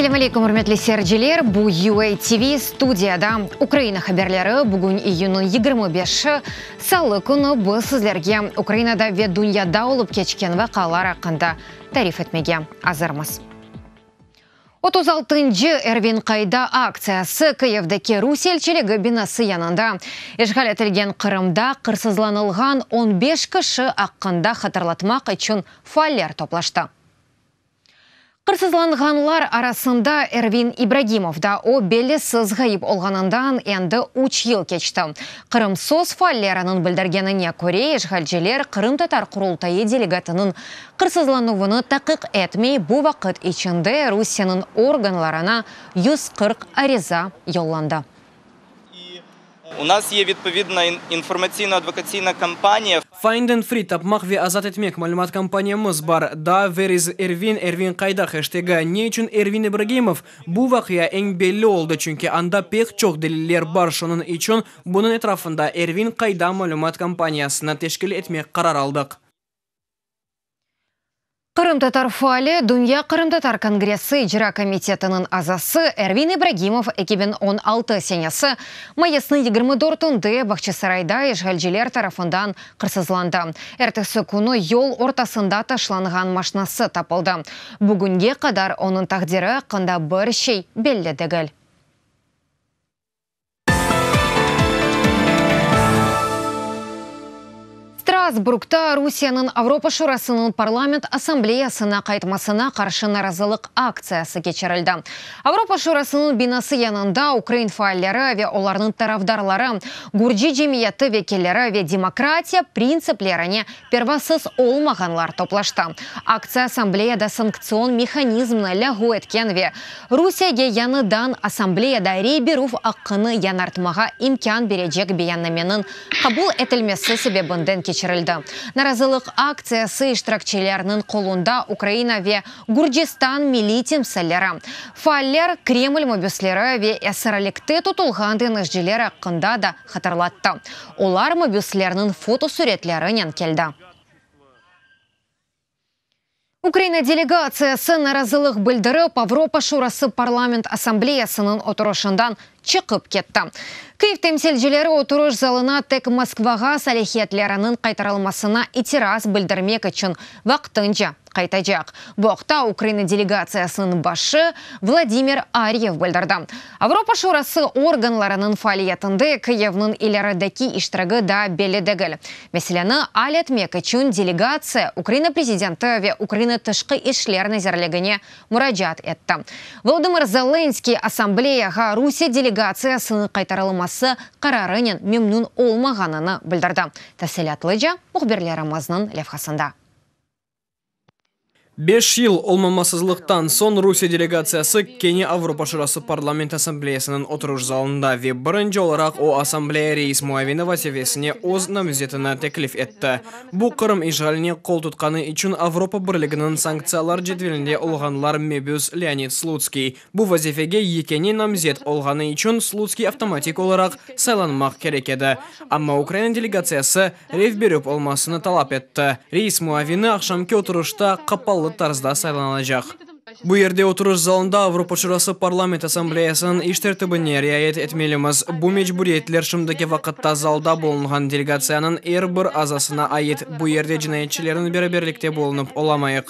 Selâm aleykum, ürmetli seyirciler! Bu UA TV studiyada Ukraina haberleri. Bugün iyünniñ 25-i, salı künü biz sizlerge Ukrainada ve dünyada olıp keçken vaqialar aqqında tarif etmege azırmız. 36-ncı Ervin qayda aktsiyası Kıyivdeki Rusiye elçiligi binası yanında işğal etilgen Qırımda qırsızlanılğan on beş kişi aqqında hatırlatmaq içün faaller toplaştı. Qırsızlanğanlar arasında Ervin İbragimov da, o bellisiz ğayıp olğanından endi üç yıl keçti. Qırım SOS faalleriniñ bildirgenine köre, işğalciler Qırımtatar Qurultayı delegatınıñ qırsızlanuvını taqiq etmey, bu vaqıt içinde Rusiyeniñ organlarına 140 ariza yollandı. U nas ye vidpovidna informatsiyno-advokatsiyna kampaniya. Find and Free, Tapmaq ve azat etmek, malümat kampaniyamız bar. Daa Where is Ervin, Ervin qayda heştegi. Ne içün Ervin İbragimov? Bu vaqia eñ belli oldı, çünki anda pek çoq deliller bar, şunıñ içün bunıñ etrafında Ervin qayda malümat kampaniyasını teşkil etmek qarar aldıq. Qırımtatar faali, Dünya qırımtatar kongressi icra komitetiniñ azası Ervin İbragimov 2016 senesi mayısnıñ 24-ünde Bağçasarayda işğalciler tarafından qırsızlandı. Ertesi künü yol ortasında taşlanğan maşnası tapıldı. Bugünge qadar onıñ taqdiri aqqında bir şey belli degil. Strasburgda Rusiyeniñ Avropa Şurasınıñ Parlament Assambleyasına qaytmasına qarşı narazılıq aktsiyası keçirildi. Avropa Şurasınıñ binası yanında ukrain faalleri ve olarnıñ tarafdarları, gürci cemiyeti vekilleri ve demokratiya printsiplerine pervasız olmağanlar toplaştı. Aktsiya Assambleyada sanktsion mehanizmni lâğu etken ve Rusiyege yañıdan Assambleyada rey berüv aqqını yañartmağa imkân berecek beyannameniñ qabul etilmesi sebebinden keçirildi. Narazılıq aktsiyası iştirakçileriniñ qolunda Ukraina ve Gürcistan milliy timsalleri, faaller Kreml mabüsleri ve esirlikte tutulğan deñizciler aqqında da hatırlattı. Olar mabüslerniñ fotosüretlerinen keldi. Ukraina delegatsiyası narazılıq bildirip, Avropa Şurası Parlament Assambleyasınıñ oturışından çıqıp ketti. Kyiv temsilcileri oturış zalına tek Moskvağa salâhiyetleriniñ qaytarılmasına itiraz bildirmek içün vaqtınca qaytacaq. Bu aqta Ukraina delegatsiyasınıñ başı Vladimir Aryev bildirdi. Avropa Şurası organlarınıñ faaliyetinde Kyivniñ ilerideki iştiragi daa belli degil. Meseleni al etmek içün delegatsiya Ukraina prezidenti ve Ukraina Tışqı işler nazirligine muracaat etti. Volodımır Zelenskıy Assambleyağa Rusiye delegatsiyasınıñ qaytarılması qararınen memnün olmağanını bildirdi. Tafsilâtlıca mühbirlerimizniñ levhasında. Beş yıl olmamasızlıqtan soñ Rusiye delegatsiyası kene Avropa Şurası Parlament Assambleyasınıñ oturış zalında ve birinci olaraq o Assambleya reis muavini vazifesine öz namzetini teklif etti. Bu Qırım işğaline qol tutqanı içün Avropa Birliginiñ sanktsiyalar cedvelinde olğanlar mebüs Leonid Slutskiy. Bu vazifege yekâne namzet olğanı içün Slutskiy avtomatik olaraq saylanmaq kerek edi. Amma Ukraina delegatsiyası rey berüv olmasını talap etti. Reis muavini aqşamki oturışta qapalı tarzda saylanacaq. Bu yerde oturış zalında Avropa Şurası Parlament Assambleyasınıñ iş tertibine riayet etmelimiz. Bu mecburiyetler şimdiki vaqıtta zalda bulunğan delegatsiyanıñ er bir azasına ait. Bu yerde cinayetçilernen beraberlikte bulunıp olamayıq.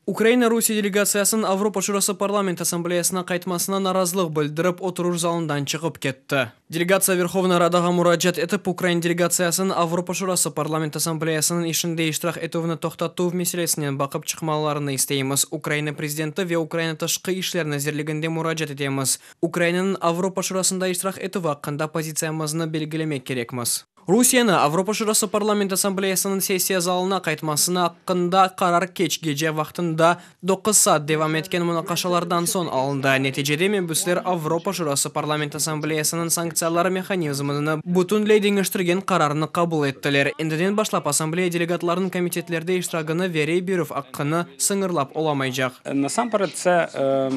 Ukraina Rusiye delegatsiyasınıñ Avropa Şurası Parlament Assambleyasına qaytmasına narazılıq bildirip, oturış zalından çıqıp ketti. Delegatsiya Verhovna Radağa muracaat etip, ukrain delegatsiyasınıñ Avropa Şurası Parlament Assambleyasınıñ işinde iştirak etüvini toqtatuv meselesinen baqıp çıqmalarını isteymiz. Ukraina Prezidenti ve Ukraina Tışqı işler nazirliginde muracaat etemiz. Ukrainanıñ Avropa Şurasında iştirak etüvi aqqında pozitsiyamıznı belgilemek kerekmiz. Rusiyeni Avropa Şurası Parlament Assambleyasınıñ sessiya zalına qaytmasına aqqında qarar keç gece vaqtında doquz saat devam etken munaqaşalardan soñ alındı. Neticede mebüsler Avropa Şurası Parlament Assambleyasınıñ sanktsiyalar mehanizmini bütünley deñiştirgen qararnı qabul ettiler. Endiden başlap Assambleya delegatlarınıñ komitetlerde iştiragını ve rey berüv aqqını sıñırlap olamaycaq. Nasampered, tse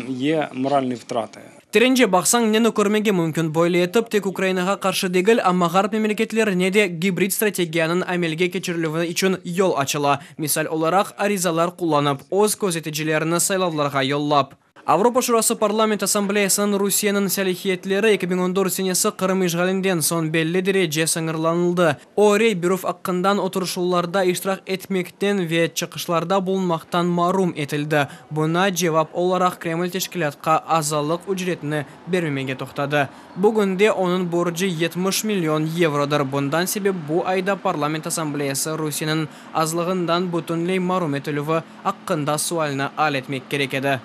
ye moralnıy vtratı. Terence baqsañ, neni körmege mümkün, böyle etip, tek Ukrainağa qarşı degil, amma Ğarp memleketlerine de gibrid strategiyanıñ amelge keçirilüvi içün yol açıla, misal olaraq, arizalar qullanıp, öz közeticilerini saylavlarğa yollap. Avropa Şurası Parlament Assambleyasınıñ Rusiyeniñ salâhiyetleri 2014 senesi Qırım işğalinden soñ belli derece sıñırlanıldı. O, rey berüv aqqından oturışuvlarda iştirak etmekten ve çıqışlarda bulunmaqtan marum etildi. Buña cevap olaraq Kreml teşkilâtqa azalıq ücretini bermemege toqtadı. Bugünde onıñ borcu 70 million yevrodır. Bundan sebep bu ayda Parlament Assambleyası Rusiyeniñ azlığından bütünley marum etilüvi aqqında sualni al etmek kerek edi.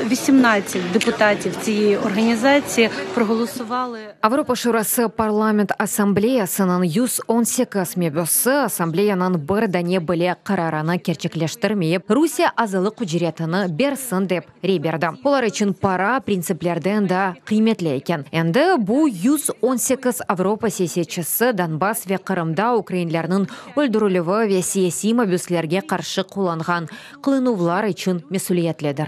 118 deputatів цієї організації проголосували. Avropa Şurası Parlament Assambleyasınıñ 118 mebüsi Assambleyanıñ bir dane bile qararını kerçekleştirmeyip, Rusiye azalıq ücretini bersin dep rey berdi. Olar içün para printsiplerden daa qıymetli eken. Endi bu 118 Avropa siyasetçisi Donbass ve Qırımda ukrainlerniñ öldürilüvi ve siyasiy mabüslerge qarşı qullanğan qılınuvlar içün mesüliyetlidir.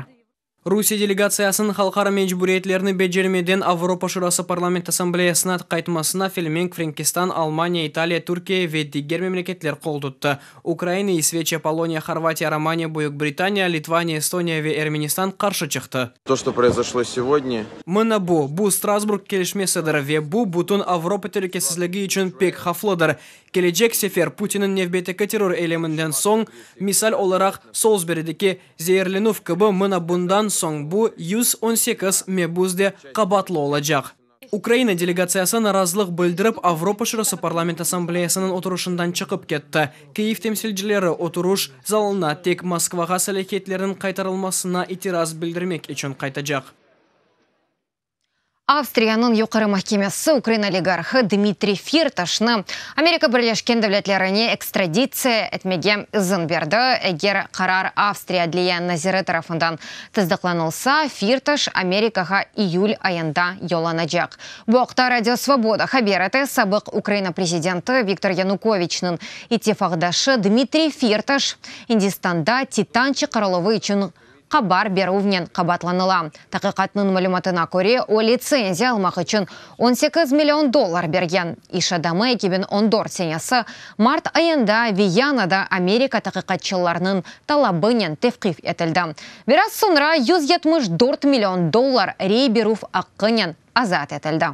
Rusiye delegatsiyasınıñ halqara mecburiyetlerini becermeden Avropa Şurası Parlament Assambleyasına qaytmasına Felemenk, Frenkistan, Almaniya, İtaliya, Türkiye ve diger memleketler qol tuttı. Ukraina, İsveçiya, Poloniya, Horvatiya, Romaniya, Büyük Britaniya, Litvaniya, Estoniya ve Ermenistan qarşı çıqtı. То, что произошло сегодня. Mına bu, bu Strasburg kelişmesidir ve bu bütün Avropa telükesizligi içün pek havflıdır. Kelecek sefer Putinniñ nevbetteki terror eyleminden soñ, misal olaraq Solsberideki zeerlenüv kibi, mına bundan soñ bu 118 mebus de qabaatlı olacaq. Ukraina delegatsiyası narazılıq bildirip, Avropa Şurası Parlament Assambleyasınıñ oturışından çıqıp ketti. Kyiv temsilcileri oturış zalına tek Moskvağa salâhiyetlerniñ qaytarılmasına itiraz bildirmek içün qaytacaq. Avstriyanıñ Yuqarı mahkemesi ukrain oligarhı Dmitriy Firtaşnı Amerika Birleşken Devletlerine ekstraditsiya etmege izin berdi. Eger qarar Avstriya adliye naziri tarafından tasdıqlanılsa, Firtaş Amerikağa iyül ayında yollanacaq. Bu aqta Radio Svoboda haber ete. Sabıq Ukraina prezidenti Viktor Yanukoviçniñ ittifaqdaşı Dmitriy Firtaş İndistanda titan çıqarıluvı içün qabar berüvnen qabaatlanıla. Taqiqatnıñ malümatına köre, o, litsenziya almaq içün 18 million dollar bergen. İş adamı 2014 senesi mart ayında Viyanada Amerika taqiqatçılarınıñ talabınen tevqif etildi. Biraz soñra 174 million dollar rey berüv aqqınen azat etildi.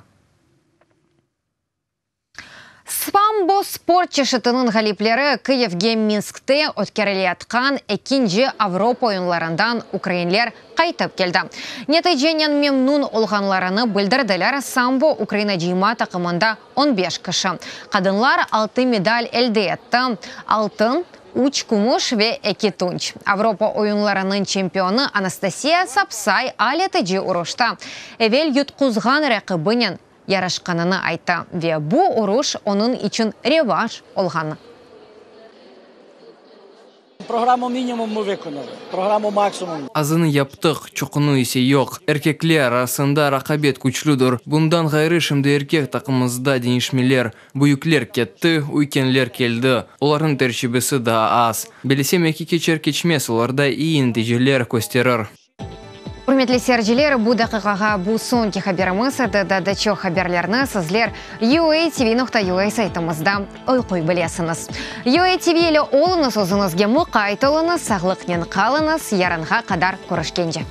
Sambo sport çeşitiniñ ğalipleri Kıyivge Minskte ötkerileyatqan ekinci Avropa oyunlarından ukrainler qaytıp keldi. Neticenen memnün olğanlarını bildirdiler. Sambo Ukraina cıyma taqımında on beş kişi. Qadınlar altı medal elde etti, altın, üç kümüş ve eki tunç. Avropa oyunlarınıñ çempionı Anastasiya Sapsay al etici uruşta evel yutquzğan raqibinen yarışqanını ayttı ve bu uruş onıñ içün revanş olğanı. Programu minimum mı vykonalı, programu maksimum. Azını yaptıq, çoqunı ise yoq. Erkekler arasında raqabet küçlüdir. Bundan ğayrı şimdi erkek taqımımızda deñişmeler, büyükler ketti, üykenler keldi, olarnıñ tercibesi daa az. Bilesem eki keçer-keçmez olarda iyi neticeler kösterir. Ürmetli seyirciler, bu daqiqağa bu soñki haberimiz edi. Daa da çoq haberlerni sizler UATV.UA saytımızda oquy bilesiñiz. UATV ile oluñız, özüñizge muqayt oluñız, sağlıqnen qalıñız, yarınğa qadar körüşkence.